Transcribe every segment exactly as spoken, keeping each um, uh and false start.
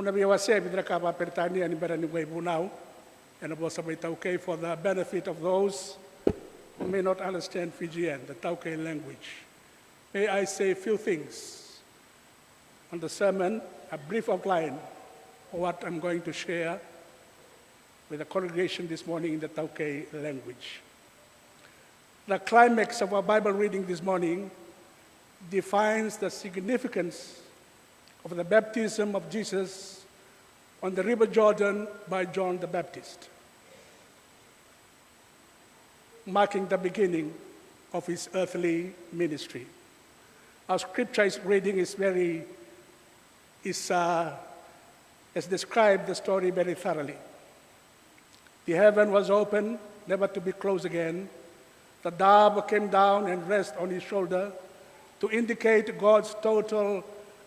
Au na via wasea e vica na ka vakaperitania ni bera niu qai vunau ena vosa vakaiTaukei for the benefit of those who may not understand Fijian, the Taukei language. May I say a few things on the sermon, a brief outline of what I'm going to share with the congregation this morning in the Taukei language. The climax of our Bible reading this morning defines the significance of the baptism of Jesus on the River Jordan by John the Baptist, marking the beginning of his earthly ministry. Our scripture is reading is very is uh, has described the story very thoroughly. The heaven was open, never to be closed again. The dove came down and rested on his shoulder to indicate God's total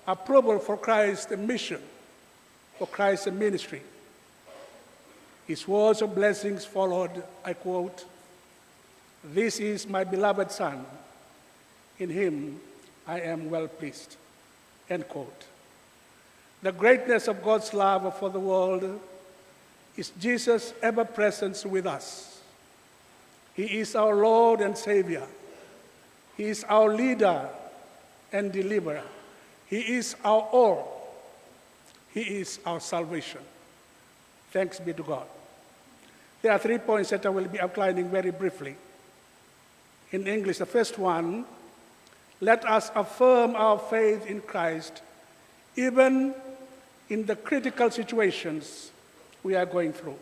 approval for Christ's mission, for Christ's ministry. His words of blessings followed, I quote, "This is my beloved Son, in him I am well pleased." End quote. The greatness of God's love for the world is Jesus' ever presence with us. He is our Lord and Savior. He is our leader and deliverer. He is our all. He is our salvation. Thanks be to God. There are three points that I will be outlining very briefly. In English, the first one, let us affirm our faith in Christ even in the critical situations we are going through.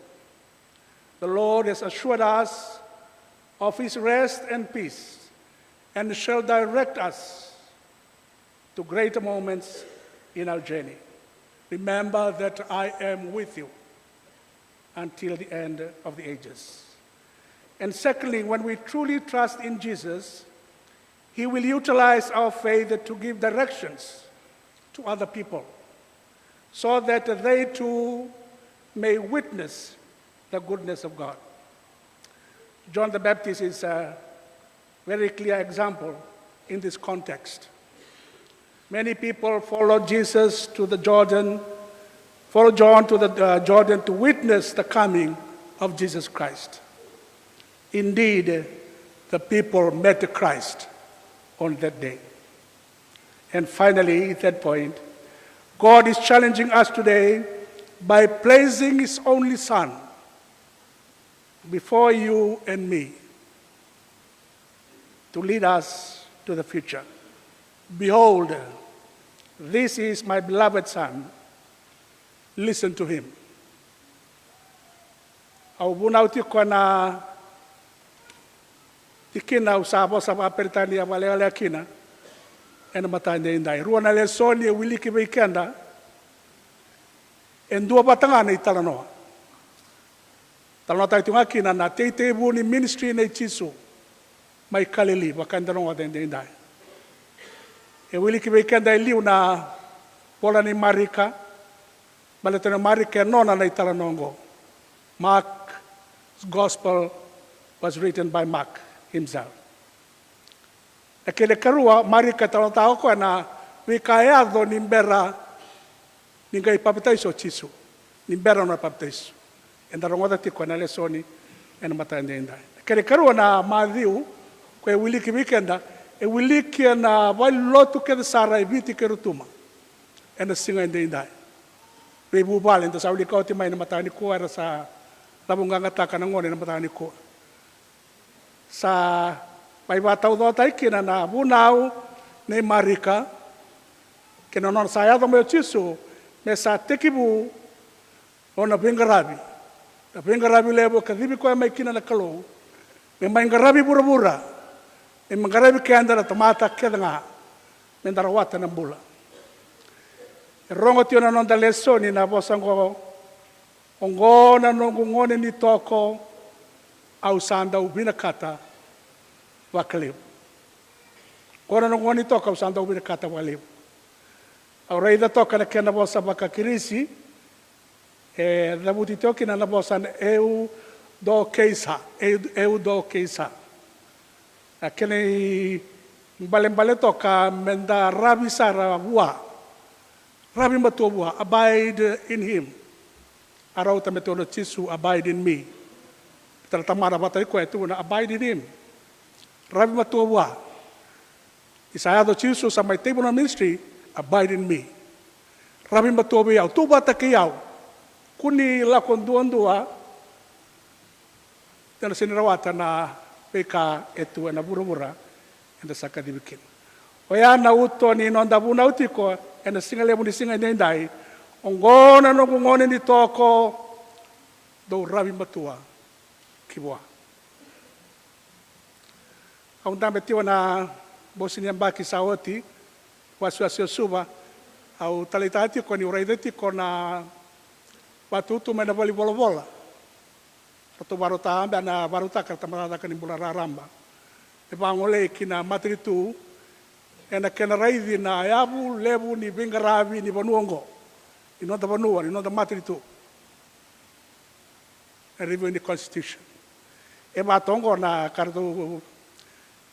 The Lord has assured us of his rest and peace and shall direct us to greater moments in our journey. Remember that I am with you until the end of the ages. And secondly, when we truly trust in Jesus, he will utilize our faith to give directions to other people so that they too may witness the goodness of God. John the Baptist is a very clear example in this context. Many people followed Jesus to the Jordan, followed John to the uh, Jordan to witness the coming of Jesus Christ. Indeed, the people met Christ on that day. And finally, third point, God is challenging us today by placing his only Son before you and me to lead us to the future. "Behold, this is my beloved Son. Listen to him." Au vunau tiko ena tikina au sa vosa vakaperitania vakalekaleka kina ena mataka edaidai. Rua na lesoni e wiliki vei keda, e dua vata ga na italanoa. Talanoataki tiko ga kina na teitei vu ni ministry nei Jisu mai Kalili, vaka eda rogoca edaidai. E wiliki vei keda e liu na vola nei Marika, baleta na Marika e nona na italanoa oqo. Mark's gospel was written by Mark himself. Na kena ikarua, Marika e talanoataka o koya na veika e yaco ni bera ni qai papitaiso o Jisu, ni bera nona papitaiso. Eda rogoca tiko ena lesoni ena mataka edaidai. Na kena ikarua na Maciu, koya e wiliki vei keda, e wiliki ena valenilotu kece sara e Viti kei Rotuma ena siga edaidai. Veivuvale eda sa wilika oti mai na mataka nikua, era sa cavuqaqataka na gone na mataka nikua. Sa mai vakataucokotaki kina na vunau nei Marika kei na nona sa yaco mai o Jisu me sa tekivu nona veiqaravi. Na veiqaravi levu e kacivi koya mai kina na Kalou me mai qaravi vuravura, me mai qaravi keda na tamata kece ga me da rawata na bula. E rogo tiko na noda lesoni na vosa oqo, "Oqo na noqu gone ni toko, au sa dau vinakata vakalevu." Oqo na noqu gone ni toko, au sa dau vinakata vakalevu. Au raica toka na kena vosa vakaKirisi, e cavuti toka kina na vosa na eudokeisa, eu-, eudokeisa. A kena ibalebale toka me da ravi sara vua. Ravi matua vua, abide in him. A rauta me tukuna o Jisu, abide in me. Tara tamana vata i koya e tukuna, abide in him. Ravi matua vua. Ni sa yaco o Jisu, sa mai tekivu na ministry, abide in me. Ravi matua vei au, tu vata kei au. Kua ni lako duadua. Eda na sega ni rawata na veika e tu ena vuravura eda sa kacivi kina. Oya na uto ni noda vunau tiko ena siga levu ni siga edaidai. Oqo na noqu gone ni toko, dou ravi matua ki vua. Au dabe tiko na bosi ni yabaki sa oti, wasiwasi o Suva, au taleitaka tiko niu raica tiko na vatutu mai na valenivolavola. Ratou varautaka, bea na varautaka na tabacakacaka ni bula raraba. E vagolei ki na matanitu, ena kena raici na yavu levu ni veiqaravi ni vanua oqo, ni noda vanua, ni noda matanitu. Na review ni constitution. E vaka oqo na ka ratou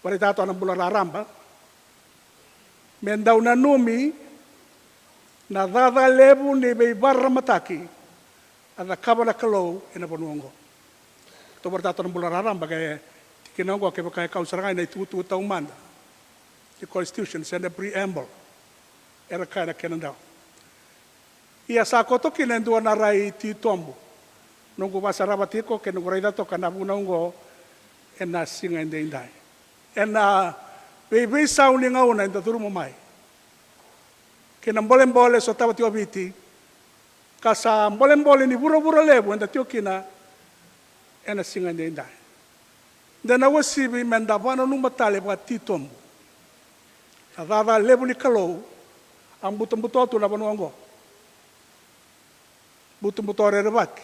varaitaka toka na bula raraba. Me dau nanumi na cakacaka levu ni veivakararamataki a cakava na Kalou ena vanua oqo. Ratou varaitaka toka na bula raraba, ke tikina oqo kevaka e kau sara ga ena itukutuku taumada ni constitution se na preamble, era kaya na kena dau. Ia sa koto kina e dua na rai titobu. Noqu vakasarava tiko kei noqu raica toka na vunau oqo ena siga edaidai. Ena veiveisau ni gauna eda curuma mai kei na bolebole sotava tiko o Viti, ka sa bolebole ni vuravura levu eda tiko kina ena siga edaidai. De na uasivi me da vakananuma tale vakatitobu na cakacaka levu ni Kalou a butobuto tu na vanua oqo. Butobuto rerevaki,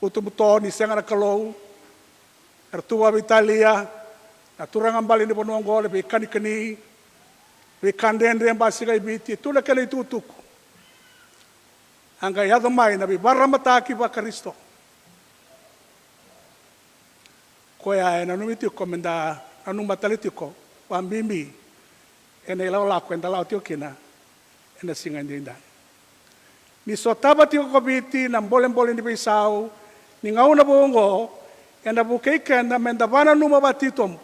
butobuto ni sega na Kalou. Era tu vakaveitalia na turaga bale ni vanua oqo, na veikanikani, veika dredre basika i Viti, e tu na kena itukutuku. A qai yaco mai na veivakararamataki vaKarisito. Koya e nanumi tiko me da nanuma tale tiko vakabibi ena ilakolako eda lako tiko kina ena siga edaidai. Ni sotava tiko ko Viti na bolebole ni veisau ni gauna vou oqo, ena vukei keda me da vakananuma vakatitobu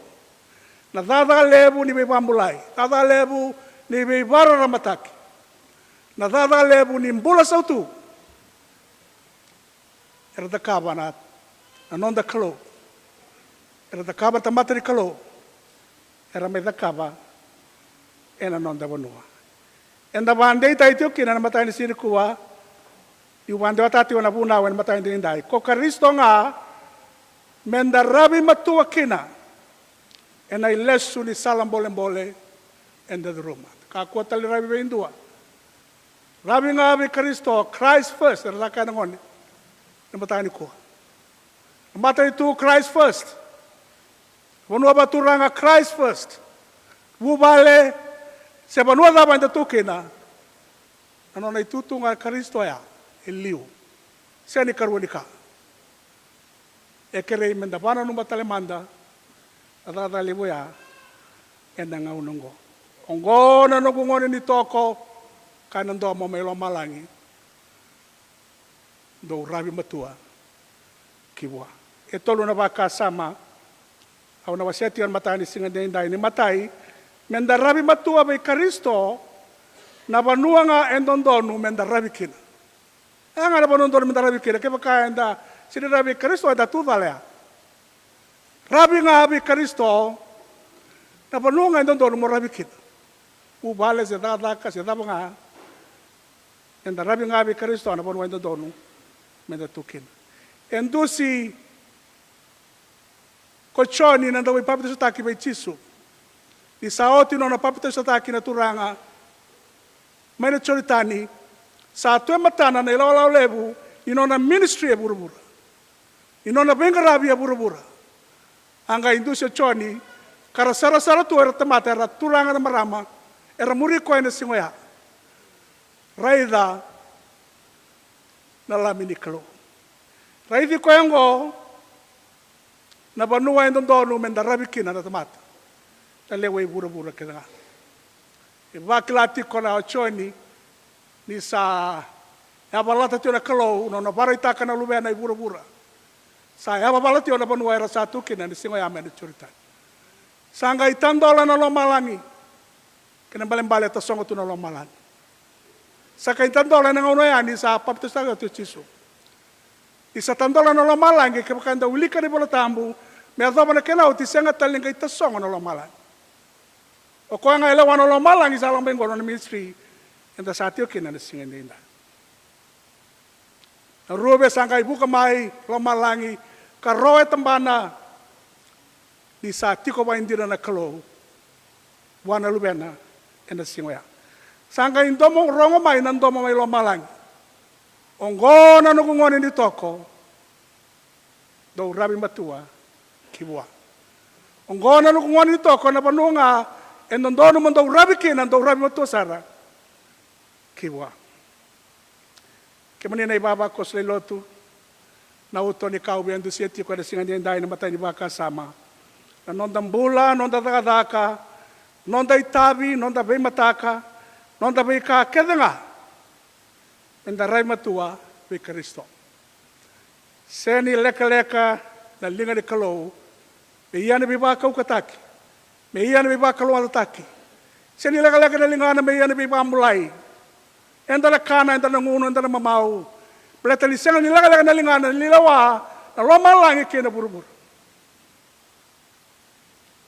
na cakacaka levu ni veivakabulai, cakacaka levu ni veivakararamataki, na cakacaka levu ni bula sautu era cakava na, na noda Kalou, era cakava na tamata ni Kalou, era mai cakava ena noda vanua. Eda vakadeitaki tiko kina ena mataka ni siga nikua, niu vakadewataka tiko na vunau ena mataka edaidai. Ko Karisito ga me da ravi matua kina ena ilesu ni sala bolebole eda curuma. Kakua tale ni ravi vei dua. Ravi ga vei Karisito, Christ first, era caka na gone na mataka nikua. Na matanitu, Christ first. Vanua vakaturaga, Christ first. Vuvale se vanua cava eda tu kina, na nona itutu ga Karisito oya e liu. Sega ni karua ni ka. E kerei me da vakananuma tale mada na cakacaka levu oya ena gauna oqo. Oqo na noqu gone ni toko, kaya na domo mai lomalagi, dou ravi matua ki vua. E tolu na vakasama au na wasea tiko ena mataka ni siga edaidai. Ni matai, me da ravi matua vei Karisito na vanua ga e dodonu me da ravi kina. E ga na vanua dodonu me da ravi kina. Kevaka eda sega ni ravi vei Karisito, eda tu cala ya. Ravi ga vei Karisito na vanua ga e dodonu mo ravi kina. Vuvale se cakacaka se cava ga, eda ravi ga vei Karisito na vanua e dodonu me da tu kina. E dusi ko Joni na dauveipapitaisotaki vei Jisu. Ni sa oti nona papitaisotaki na Turaga mai na Joritani, sa tu e matana na ilawalawa levu ni nona ministry e vuravura, ni nona veiqaravi e vuravura. A qai dusi o Joni ka ra sarasara tu era tamata, era turaga, na marama era muri koya ena siga oya. Raica na Lami ni Kalou. Raici koya oqo na vanua e dodonu me da ravi kina na tamata, na lewe i vuravura kece ga. E vakila tiko na o Joni ni sa yavalata tiko na Kalou na nona vakaraitaka na Luvena i vuravura. Sa yavavala tiko na vanua era sa tu kina ena siga oya mai na Joritani. Sa qai tadola na lomalagi. Kena ibalebale e tasogo tu na lomalagi. Sa qai tadola ena gauna oya ni sa papitaisotaka tiko o Jisu. Ni sa tadola na lomalagi, kevaka eda wilika na iVola Tabu me yacova na kena oti, sega tale ni qai tasogo na lomalagi. O koya ga e lewa na lomalagi sa lako mai qo na nona ministry eda sa tiko kina ena siga edaidai. Na Ruve sa qai vuka mai lomalagi ka ro e tabana ni sa tiko vakaidina na Kalou vua na Luvena ena siga oya. Sa qai domo rogo mai na domo mai lomalagi. Oqo na noqu gone ni toko, dou ravi matua ki vua. Oqo na noqu gone ni toko, na vanua ga e dodonu mo dou ravi kina, dou ravi matua sara ki vua. Kemuni na ivavakoso lewe ni lotu, na uto ni ka au via dusia tiko ena siga edaidai na imatai ni vakasama. Na noda bula, noda cakacaka, noda itavi, noda veimataka, noda veika kece ga, meda ravi matua vei Karisito. Se ni lekaleka na liga ni Kalou me ia na veivakaukauwataki, me ia na veivakalougatataki. Se ni lekaleka na ligana me ia na veivakabulai. Eda na kana, eda na gunu, eda na mamau. Baleta ni sega ni lekaleka na ligana ni lewa na lomalagi kei na vuravura.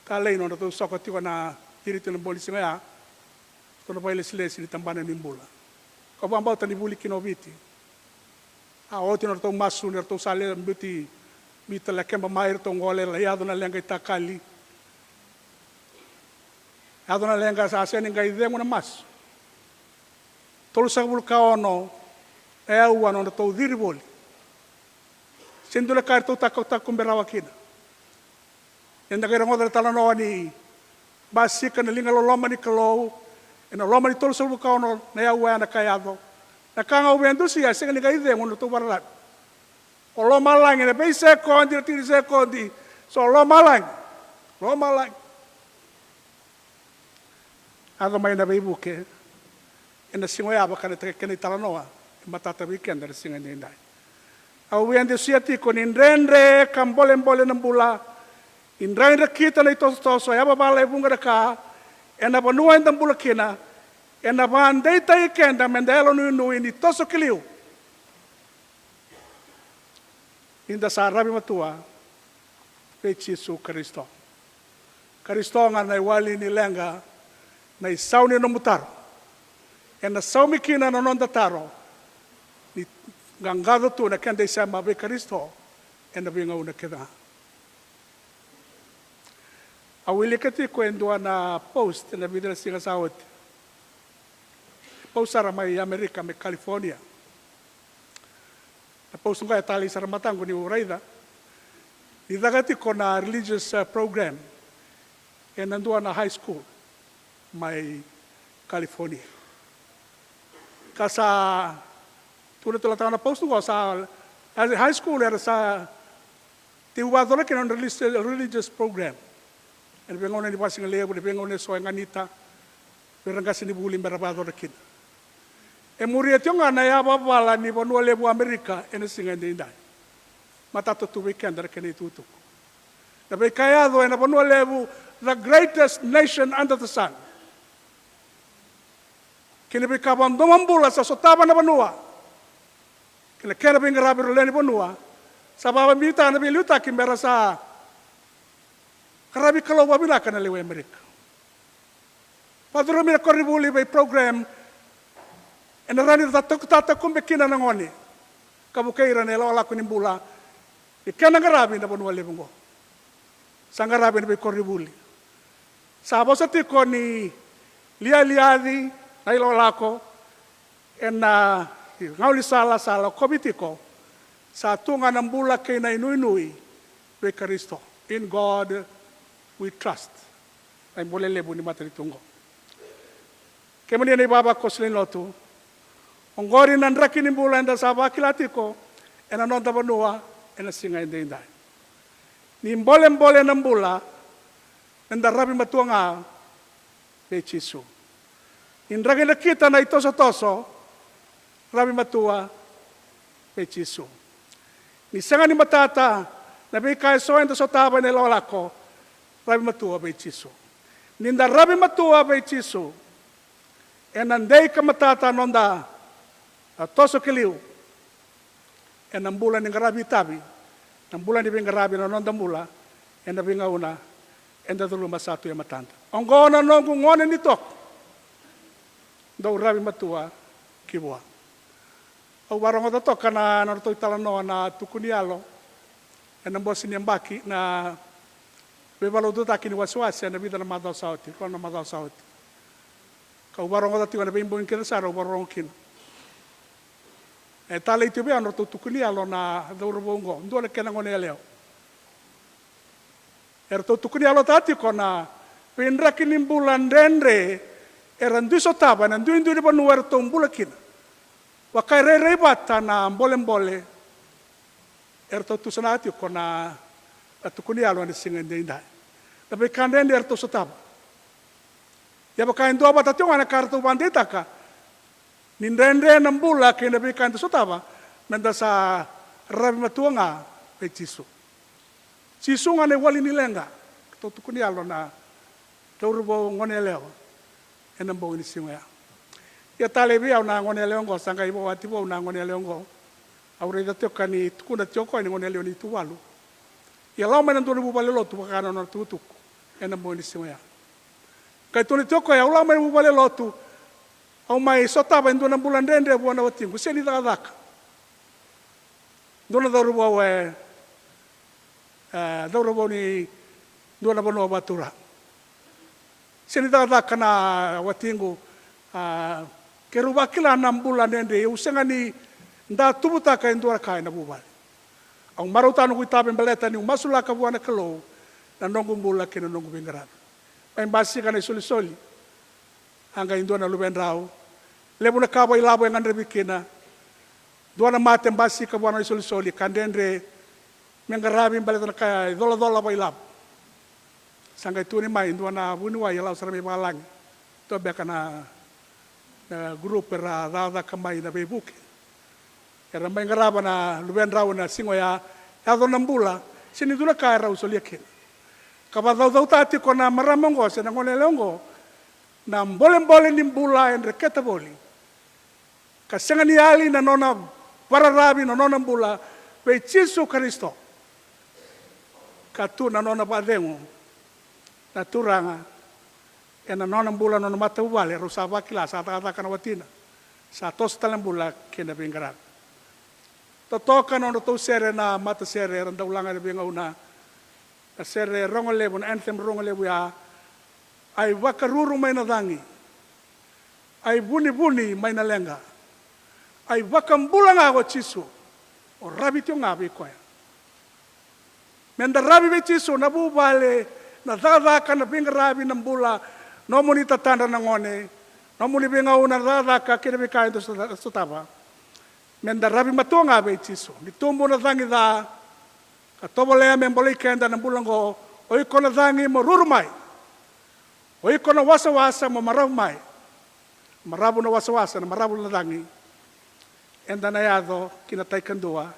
Talei nodratou soko tiko na tiriti na bogi ni siga oya. Ratou na vakailesilesi ni tabana ni bula. Kau vakabauta ni vuli kina o Viti. A oti na ratou masu ni ratou sa lai biuti Viti, lai keba mai, ratou gole, lai yaco na leqa i takali. Yaco na leqa, sa sega ni qai cegu na masu. Tolusagavulu ka ono na aua nodratou ciri voli. Sega ni dua na ka eratou takutakube rawa kina. Eda qai rogoca na italanoa ni basika na liga loloma ni Kalou ena loma ni tolusagavulu ka ono na aua ya na ka e yaco. Na ka ga au via dusia, sega ni qai cegu na nodratou vakararavi. O lomalagi, na veisekodi, na tiki ni sekodi, so lomalagi. Lomalagi. Yaco mai na veivuke ena siga oya, vaka na kena italanoa e matata vei keda ena siga edaidai. Au via dusia tiko ni dredre ka bolebole na bula, ni dredre kita na itosotoso, yavavala e vuqa na ka, ena vanua eda bula kina, ena vakadeitaki keda meda yalonuinui ni toso ki liu. Nida sa ravi matua vei Jisu Karisito. Karisito ga na iwali ni leqa, na isau ni nomu taro. Ena saumi kina na noda taro ni qaqaco tu na keda isema vei Karisito ena veigauna kece ga. Au wilika tiko e dua na post ena vica na siga sa oti. Post sara mai Amerika, mai California. Na post qo e talei sara mataqu niu raica. Ni caka tiko na religious, uh, program ena dua na high school mai California. Ka sa tukuna tale tiko na post qo, sa, as a high school era sa tiko vakayacora kina na religious, religious program. Ena veigauna ni vakasigalevu, na veigauna eso e ganita vei ira na qasenivuli mera vakayacora kina. E muria tiko ga na yavavala ni vanua levu Amerika ena siga edaidai. Matata tu vei keda na kena itukutuku. Na veika e yaco ena vanua levu, the greatest nation under the sun. Kei na veika vakadomobula sa sotava na vanua kei na kena veiqaravi ira na lewe ni vanua, sa vakabibitaka na veiliutaki mera sa qaravi Kalou vakavinaka na lewe i Amerika. Vakacurumi na koronivuli vei program ena rawa ni tatakube kina na gone ka vukei ira na ilakolako ni bula ni kena qaravi na vanua levu oqo. Sa qaravi ena veikoronivuli. Sa vosa tiko ni lialiaci na ilakolako ena gaunisala sa lakovi tiko. Sa tu ga na bula kei na inuinui vei Karisito. In God we trust. Na ibole levu ni matanitu oqo. Kemuni na ivavakoso lewe ni lotu, oqori na draki ni bula eda sa vakila tiko ena noda vanua ena siga edaidai. Ni bolebole na bula, meda ravi matua ga vei Jisu. Ni draki nakita na itosotoso, ravi matua vei Jisu. Ni sega ni matata na veika eso eda sotava ena ilakolako, ravi matua vei Jisu. Ni da ravi matua vei Jisu, ena dei ka matata noda, a, toso ki liu ena bula ni qaravi itavi, na bula ni veiqaravi, na noda bula ena veigauna eda curuma sa tu e matada. Oqo na noqu gone ni toko, dou ravi matua ki vua. Au varogoca toka na nodratou italanoa na tuku ni yalo ena bose ni yabaki, na veivakalotutaki ni wasewase ena vica na macawa sa oti, rua na macawa sa oti. Kau varogoca tiko ena veibogi kece sara au varogo kina. E talei tiko vei au na ratou tuku ni yalo na cauravou oqo, dua na kena gone yalewa. Eratou tuku ni yalotaka tiko na veidraki ni bula dredre era dui sotava ena duidui ni vanua eratou bula kina. Vaka e rairai vata na bolebole eratou tusanaka tiko na, na tuku ni yalo ena siga edaidai. Na veika dredre eratou sotava. Ia vaka e dua vata tiko ga na ka eratou vakadeitaka, ni dredre na bula kei na veika eda sotava, meda sa ravi matua ga vei Jisu. Jisu ga na iwali ni leqa, ratou tuku ni yalo na cauravou gone yalewa ena bogi ni siga oya. Ia talei vei au na gone yalewa oqo, sa qai vakawati vou na gone yalewa oqo. Au raica tiko ka ni tukuna tiko o koya ni gone yalewa ni Tuvalu. Ia lako mai na dua na vuvale lotu vaka na nona tukutuku ena bogi ni siga oya. Qai tukuna tiko o koya, au lako mai na vuvale lotu, au mai sotava e dua na bula dredre vua na watiqu, sega ni cakacaka. Dua na cauravou e, e cauravou ni dua na vanua vakaturaga. Sega ni cakacaka na watiqu, a, keirau vakila na bula dredre, au sega ni da tuvutaka e dua na ka ena vuvale. Au marautaka noqu itavi baleta niu masulaka vua na Kalou na noqu bula kei na noqu veiqaravi. Mai basika na isolisoli. A qai dua na luvedrau. Levu na ka vakailavo e gadrevi kina. Dua na mate basika vua na isolisoli, ka dredre me qaravi baleta na ka e colacola vakailavo. Sa qai tukuni mai dua na vuniwai e lau sara mai vakalagi. Dua beka na, na group era cakacaka mai na veivuke. Era mai qarava na luvedrau ena siga oya, yaco na bula, sega ni dua na ka erau solia kina. Ka vakacaucautaka tiko na marama oqo se na gone yalewa oqo na bolebole ni bula e dreketa voli. Ka sega ni yali na nona vakararavi, na nona bula vei Jisu Karisito. Ka tu na nona vakacegu na Turaga ena nona bula, nona matavuvale, rau sa vakila, sa cakacaka na watina, sa toso tale na bula kei na veiqaravi. Totoka na nodratou sere na matasere era dau laga ena veigauna, na sere rogo levu, na anthem rogo levu ya, a ivakaruru mai na cagi, a ivunivuni mai na leqa, a ivakabula ga ko Jisu, o ravi tiko ga vei koya. Meda ravi vei Jisu, na vuvale, na cakacaka, na veiqaravi, na bula, nomuni tatadra na gone, nomuni veigauna, na cakacaka kei na veika eda sota-, sotava. Meda ravi matua ga vei Jisu. Ni tubu na cagi ca ka tovolea me bolei keda na bula oqo, o iko na cagi mo ruru mai. O iko na wasawasa mo maravu mai. Maravu na wasawasa, na maravu na cagi. Eda na yaco ki na tai kadua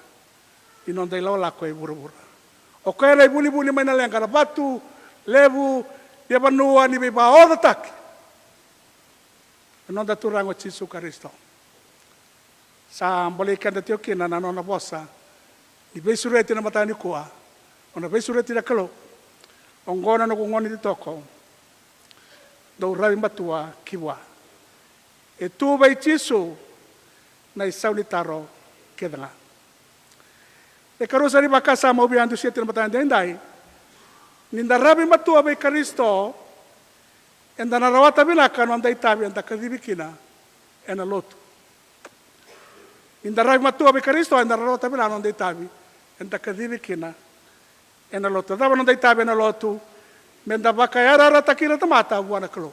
ni noda ilakolako e vuravura. O koya na ivunivuni mai na leqa, na vatu levu ni vanua ni veivakaocataki. Na noda Turaga o Jisu Karisito. Sa bolei keda tiko kina na nona vosa ni veisureti na mataka nikua. O na veisureti na Kalou. Oqo na noqu gone ni toko, dou ravi matua ki vua. E tu vei Jisu na isau ni taro kece ga. E karua sara ni vakasama au via dusia tiko ena mataka edaidai. Ni da ravi matua vei Karisito, eda na rawata vinaka na noda itavi eda kacivi kina ena lotu. Ni da ravi matua vei Karisito, eda na rawata vinaka na noda itavi eda kacivi kina ena lotu. Cava na noda itavi ena lotu? Meda vakayarayarataki ira na tamata vua na Kalou.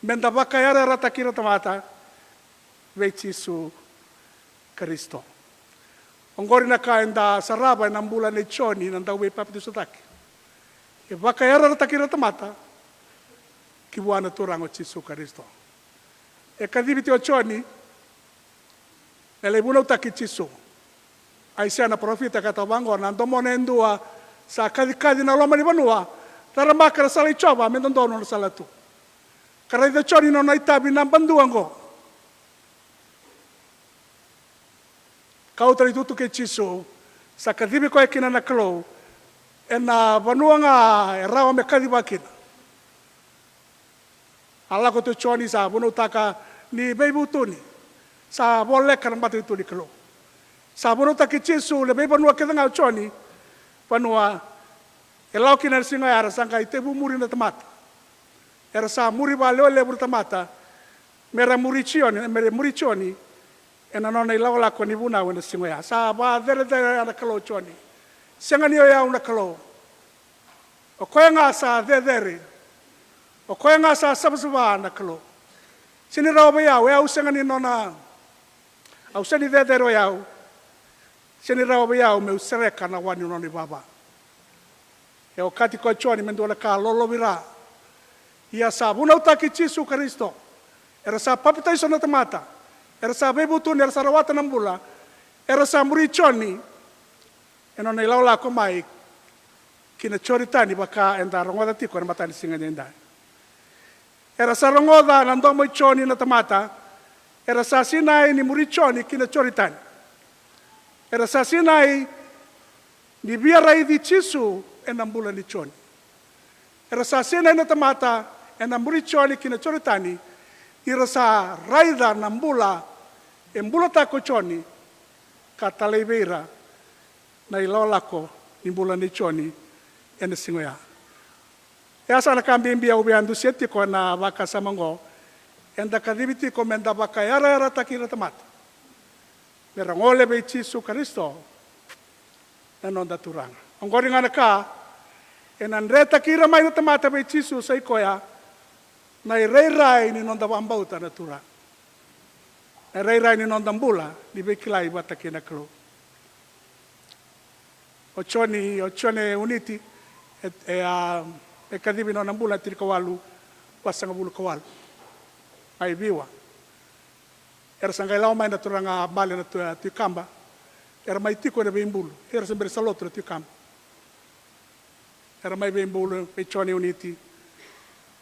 Meda vakayarayarataki ira na tamata vei Jisu Karisito. Oqori na ka eda sarava ena bula nei Joni na dauveipapitaisotaki. E vakayarayarataki ira na tamata ki vua na Turaga o Jisu Karisito. E kacivi tiko o Joni me lai vunautaki Jisu. Aisea na parofita e kaya vaqo, na domona e dua sa kacikaci na loma ni vanua, caramaka na sala i Jiova me dodonu na sala tu. Ka raica o Joni na nona itavi naba dua oqo. Kauta na itukutuku kei Jisu, sa kacivi koya kina na Kalou ena vanua ga e rawa me kaciva kina. A lako tu o Joni sa vunautaka ni veivutuni, sa voleka na matanitu ni Kalou. Sa vunautaki Jisu na veivanua kece ga o Joni, vanua e lako kina na siga oya era sa qai tevu muri na tamata. Era sa muri valewelevu na tamata me ra muri Joni, me ra muri Joni ena nona ilakolako ni vunau ena siga oya. Sa vacerecere na Kalou o Joni. Sega ni o yau na Kalou. O koya ga sa cecere. O koya ga sa savasava na Kalou. Sega ni rawa vei au, e au sega ni nona, au sega ni cecere o yau. Sega ni rawa vei au meu sereka na wa ni nona ivava. E okati koya o Joni me dua na ka lolovira. Ia sa vunautaki Jisu Karisito. Era sa papitaiso na tamata. Era sa veivutuni, era sa rawata na bula. Era sa muri Joni ena nona ilakolako mai ki na Joritani vaka eda rogoca tiko ena mataka ni siga edaidai. Era sa rogoca na domo i Joni na tamata, era sa sinai ni muri Joni ki na Joritani. Era sa sinai ni via raici Jisu ena bula nei Joni. Era sa sinai na tamata ena muri Joni ki na Joritani, ni ra sa raica na bula e bulataka o Joni, ka talai vei ira na ilakolako ni bula nei Joni ena siga oya. E a sa na ka bibi au via dusia tiko ena vakasama oqo, eda kacivi tiko meda vakayarayarataki ira na tamata me ra gole vei Jisu Karisito na noda Turaga. Oqori ga na ka ena dretaki ira mai na tamata vei Jisu, sa i koya na irairai ni noda vakabauta na Turaga, na irairai ni noda bula ni veikilai vata kei na Kalou. O Joni, o Joni e Uniti, e, e, a, e kacivi na nona bula na tinikawalu vasagavulu ka walu. Mai Viwa. Era sa qai lako mai na turaga bale na tu, Tui Kaba. Era mai tiko ena veibulu. Era sa bera ni sa lotu na Tui Kaba. Era mai veibulu vei Joni Uniti.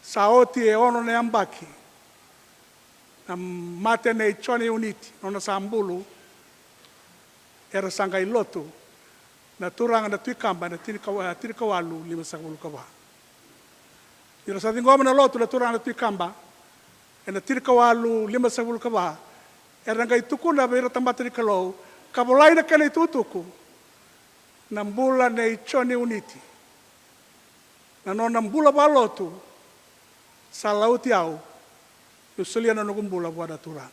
Sa oti e ono na yabaki na mate nei Joni Uniti, nona sa bulu, era sa qai lotu na turaga na Tui Kaba ena tinikawa-, tinikawalu limasagavulu ka va. Ni ra sa ciqoma na lotu na turaga na Tui Kaba ena tinikawalu limasagavulu ka va, era qai tukuna vei ira na tamata ni Kalou ka volai na kena itukutuku, na bula nei Joni Uniti, na nona bula vakalotu, sa lauti au meu solia na noqu bula vua na Turaga.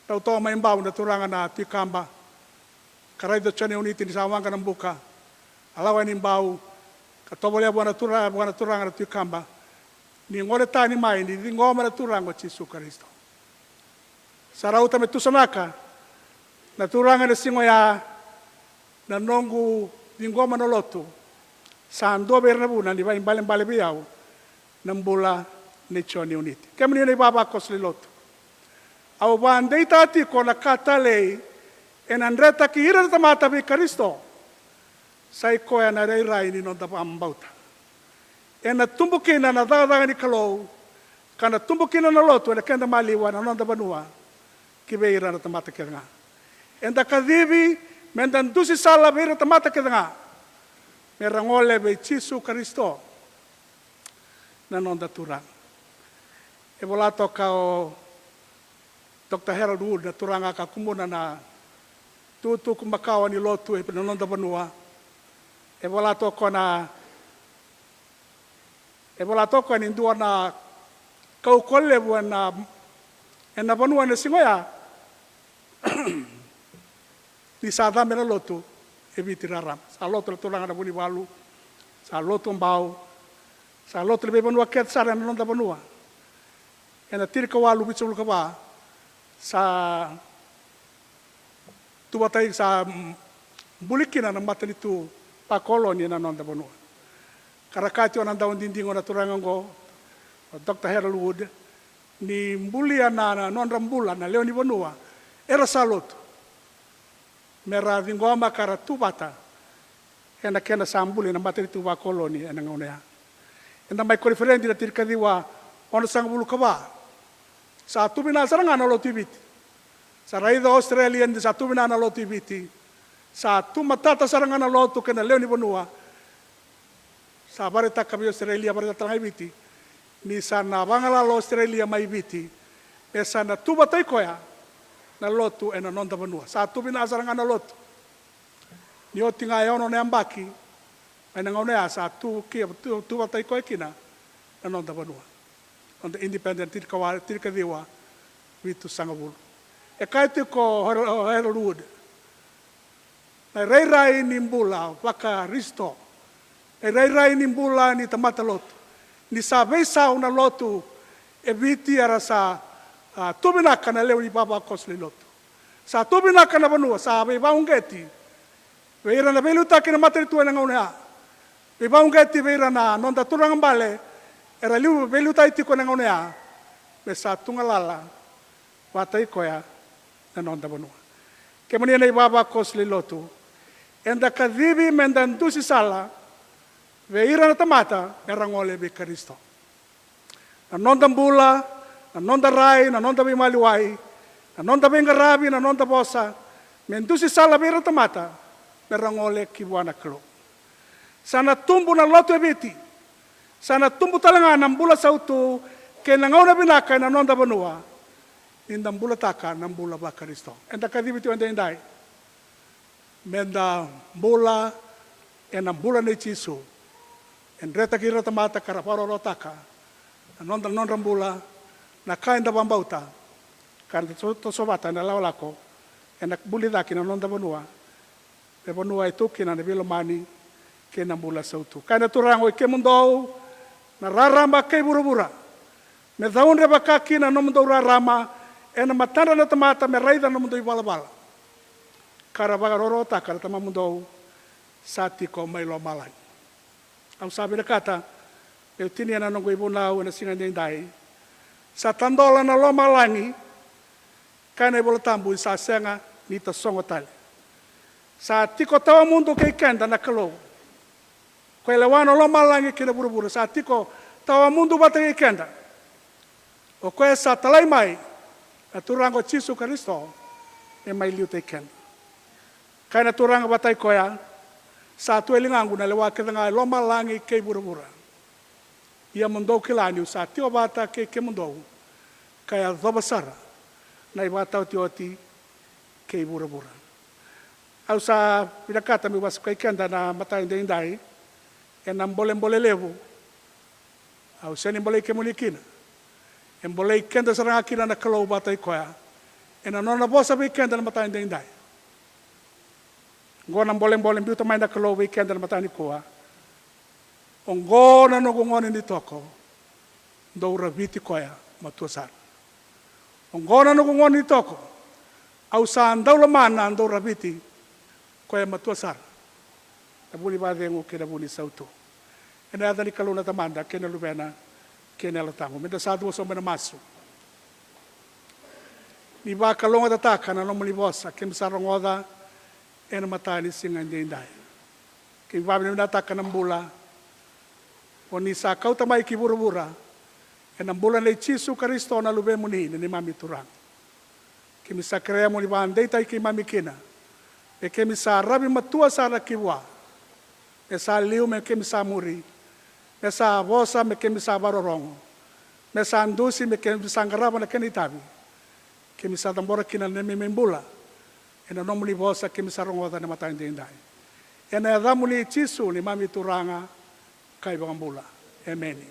Rau toka mai Bau na turaga na Tui Kaba, ka raica o Joni Uniti ni sa waqa na buka, a lako yani Bau, ka tovolea vua na tura-, vua na turaga na Tui Kaba ni gole tani mai ni ciqoma na Turaga o Jisu Karisito. Sa rauta me tusanaka na turaga ena siga oya, na noqu ciqoma na lotu. Sa dua vei ira na vuna ni vakaibalebale vei au na bula nei Joni Uniti. Kemuni na ivavakoso ni lotu, au vakadeitaka tiko na ka talei ena dretaki ira na tamata vei Karisito, sa i koya na irairai ni noda vakabauta. Ena tubu kina na cakacaka ni Kalou, ka na tubu kina na lotu ena keda maliwa, na noda vanua, ki vei ira na tamata kece ga. Eda kacivi meda dusi sala vei ira na tamata kece ga me ra gole vei Jisu Karisito na noda Turaga. E vola toka o Doctor Harold Wood, na turaga ka kumuna na tukutuku makawa ni lotu ena noda vanua. E vola toka o koya na, e vola toka o koya ni dua na kaukauwa levu ena, ena vanua ena siga oya, ni sa cabe na lotu e Viti raraba. Sa lotu na turaga na Vunivalu, sa lotu Bau, sa lotu na veivanua kece sara ena noda vanua. Ena tinikawalu vitusagavulu ka va, sa tuvatai, sa, mm, buli kina na matanitu vakoloni ena noda vanua. Ka ra kaya tiko na dau didigo na turaga oqo, o Doctor Harold Wood, ni bulia na, na nodra bula na lewe ni vanua era sa lotu, me ra ciqoma ka ra tu vata ena kena sa buli na matanitu vakoloni ena gauna ya. Eda mai koniferedi na tinikaciwa onosagavulu ka va. Sa tu vina sara ga na lotu i Viti. Sa raica o Australia ni sa tu vina na lotu i Viti. Sa tu matata sara ga na lotu kei na lewe ni vanua. Sa vakaraitaka vei Australia, vakaraitaka tale ga i Viti, ni sa na vagalala o Australia mai Viti, me sa na tu vata i koya na lotu ena noda vanua. Sa tu vina sara ga na lotu. Ni oti ga e ono na yabaki mai na gauna ya sa tu ki, tu, tu vata i koya kina na noda vanua. Noda independent tinikawa, tinikaciwa vitusagavulu. E kaya tiko o Harold, o Harold Wood, na irairai ni bula vakarisito, na irairai ni bula ni tamata lotu, ni sa veisau na lotu e Viti era sa, a, tu vinaka na lewe ni vavakoso lewe ni lotu. Sa tu vinaka na vanua, sa veivauqeti vei ira na veiliutaki na matanitu ena gauna ya. Veivauqeti vei ira na noda turaga bale era liu, veiliutaki tiko ena gauna ya, me sa tu galala vata i koya na noda vanua. Kemuni na ivavakoso lewe ni lotu, eda kacivi me da dusi sala vei ira na tamata me ra gole vei Karisito. Na noda bula, na noda rai, na noda veimaliwai, na noda veiqaravi, na noda vosa, me dusi sala vei ira na tamata me ra gole ki vua na Kalou. Sa na tubu na lotu e Viti. Sa na tubu tale ga na bula sautu kei na gauna vinaka ena noda vanua, ni da bulataka na bula vaKarisito. Eda kacivi tiko edaidai me da bula ena bula nei Jisu. E dretaki ira na tamata ka ra vakarokorokotaka na noda, nodra bula, na ka eda vakabauta, ka da so, toso vata ena lakolako ena buli cake na noda vanua, na vanua e tu kina na veilomani kei na bula sautu. Kaya na Turaga, oi kemudou na rarama kei vuravura, me caudre vaka kina na nomudou rarama ena matadra na tamata, me raica na nomudou ivalavala, ka ra vakarokorokotaka na Tamamudou sa tiko mai lomalagi. Au sa vinakata meu tinia na noqu ivunau ena siga edaidai. Sa tadola na lomalagi, kaya na iVola Tabu, ni sa sega ni tasogo tale. Sa tiko tawamudu kei keda na Kalou. Ko e lewa na lomalagi kei na vuravura, sa tiko tawamudu vata kei keda. O koya sa talai mai na Turaga o Jisu Karisito me mai liutaki keda. Kaya na Turaga vata i koya, sa tu e ligaqu na lewa kece ga e lomalagi kei vuravura. Ia mo dou kila niu sa tiko vata kei kemudou, ka yacova sara na ivakataotioti kei vuravura. Au sa vinakata meu vakasukai keda na mataka edaidai ena bolebole levu. Au sega ni bolei kemuni kina. E bolei keda sara ga kina na Kalou vata i koya ena nona vosa vei keda na mataka edaidai. Oqo na bolebole biuta mai na Kalou vei keda na mataka nikua. Oqo na noqu gone ni toko, dou raviti koya matua sara. Oqo na noqu gone ni toko, au sa dau lomana, dou raviti koya matua sara. Na vu ni vakacegu kei na vu ni sautu. Ena yaca ni Kalou na Tamada kei na Luvena kei na Yalo Tabu. Meda sa cuva sobu ena masu. Ni vakalougatataka na nomuni vosa keimami sa rogoca ena mataka ni siga edaidai. Keimami vakavinavinakataka na bula o ni sa kauta mai ki vuravura ena bula nei Jisu Karisito na Luvemuni, na neimami Turaga. Keimami sa kerea mo ni vakadeitaki keimami kina, me keimami sa ravi matua sara ki vua, me sa liu me keimami sa muri, me sa vosa me keimami sa vakarorogo, me sa dusi me keimami sa qarava na kena itavi. Keimami sa cabora kina na neimami bula ena nomuni vosa keimami sa rogoca ena mataka edaidai. Ena yacamuni Jisu, neimami Turaga ka iVakabula. Emeni.